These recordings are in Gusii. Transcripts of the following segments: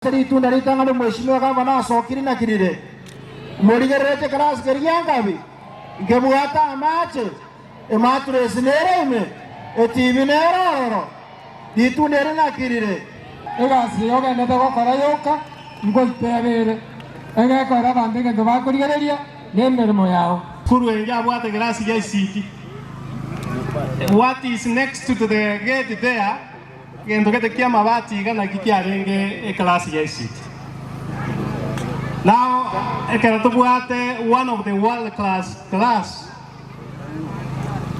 Ase ritunda ritang'ani omweshimiwa gavana asokire naki rire, Morigereretie ekerasi keria gi'engabi, nkebwate amache, ematuresi nere ime, etibi nere ororo, ritunda eri naki rire. Egasi eye ogendete gokora yoka ngoiteba ere, egekora abanto egento bakorigereria nemeremo yao. Korwa erio abwate ekerasi gia ICT. What is next to the gate there? Egento gete ki'amabati iga naki kiarenge eklasi ya ICT. Now ekero tobwate one of the world class class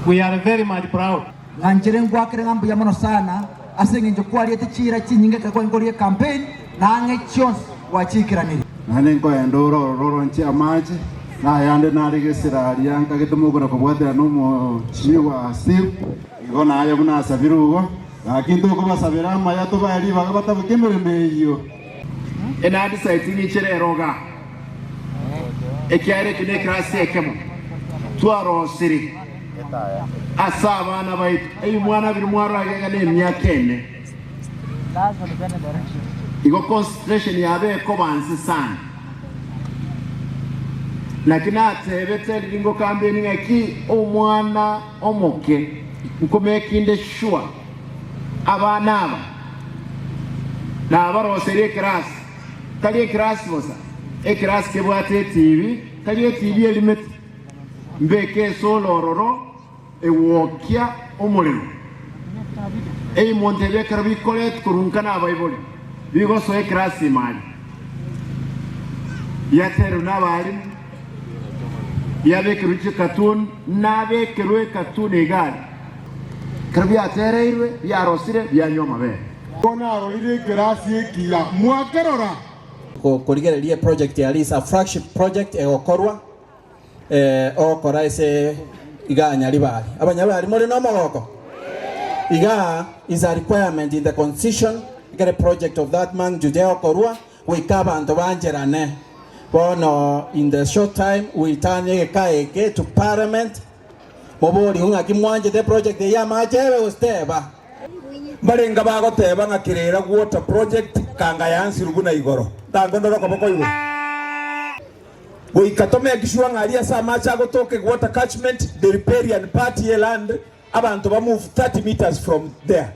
we are very much proud. Ng'anchere ngwakere ng'a mbuya mono sana ase engencho kwariete chiira chinyinge ekero kwarenge campaign na ang'e chionsi gwachiikeranirie. Naende nkoenda ororo roronche amache, na ayande nare gesera aria nkagete mogokora kobwaterana nomochie Steve. Igo naye buna asabire igo, gaki ntokobasabera amaya tobae ribaga bataboke emeremo eyio. Enadisait ng'iche rero igaa, ekiagera eke nekerasi ekemo twarosire ase abana baito. Ebimwana biria mwarora iga nemiaka ene, igo concentration yabo ekoba nse sana. Naki natebete riria ngokambeini ng'aki omwana omoke, nkomekinde sure abana aba nabaroserie ekerasi, tari ekerasi bosa, ekerasi kebwate etibi, tari etibi erimete, mbeke esolo ororo egwokia omorero. Ebimonto ebi ekero bikoretwa korwa nka nabaibori, bigosoa ekerasi ime aria, biatererwa nabalimu, biabekerwe chikatuni, nabekerwe ekatuni egari, ekero biatereirwe, biarosire, bianywa amabere. Bono narorire ekerasi ekiya, mwakerora? Korigereria eproject ya Lisa flagship project egokorwa ogokora ase igaa Nyaribari. Abanyaribari more nomogoko? Igaa is a requirement in the constitution ekere project of that magnitude egokorwa goika abanto bancherane. Bono in the short time we turn egeka eke to parliament moborigwe ng'aki mwanchete eproject eye y'amache ebe gose teba. Mbarenga bagoteba ng'a Kerera Water Project kanga yansirwe buna igoro. Ntango ndore okoboko igoro. Goika to make sure ng'a aria ase amache agotoka e water catchment, the riparian part ye land, abanto ba move 30 metres from there.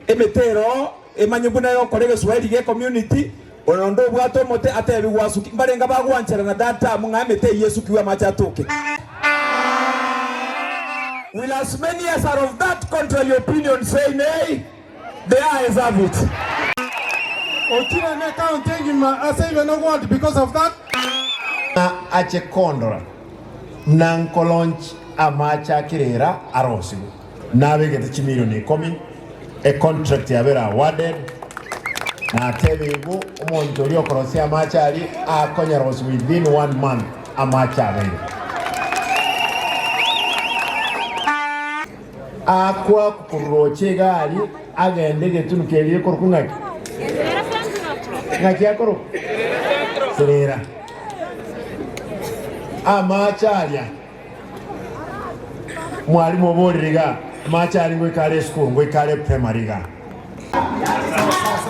Emete ere oo emanye buna egokora egeswahili gie community, onde obwate omote atebigwe asuki. Mbarenga bagwancherana that term ng'a emete eyio esukigwe amache atoke. Will as many as are of that contrary opinion say nay? The ayes have it. Otire ne county engima ase even ogwant because of that. Ng'a ache kondora, na nkolonch amache a kerera arosigwe. Nabegete chimilioni ikomi, econtract yabere awarded, natebigwe omonto oria okorosia amache aria akonyarosia within one month amache abeire. Akwa korwa egari agende egetunu keria gekorokwa ng'aki? Ng'aki akorokwa? Serera. Amache aria mwalimu oborire iga, amache aria ngoika are esukuru, ngoika are primary iga.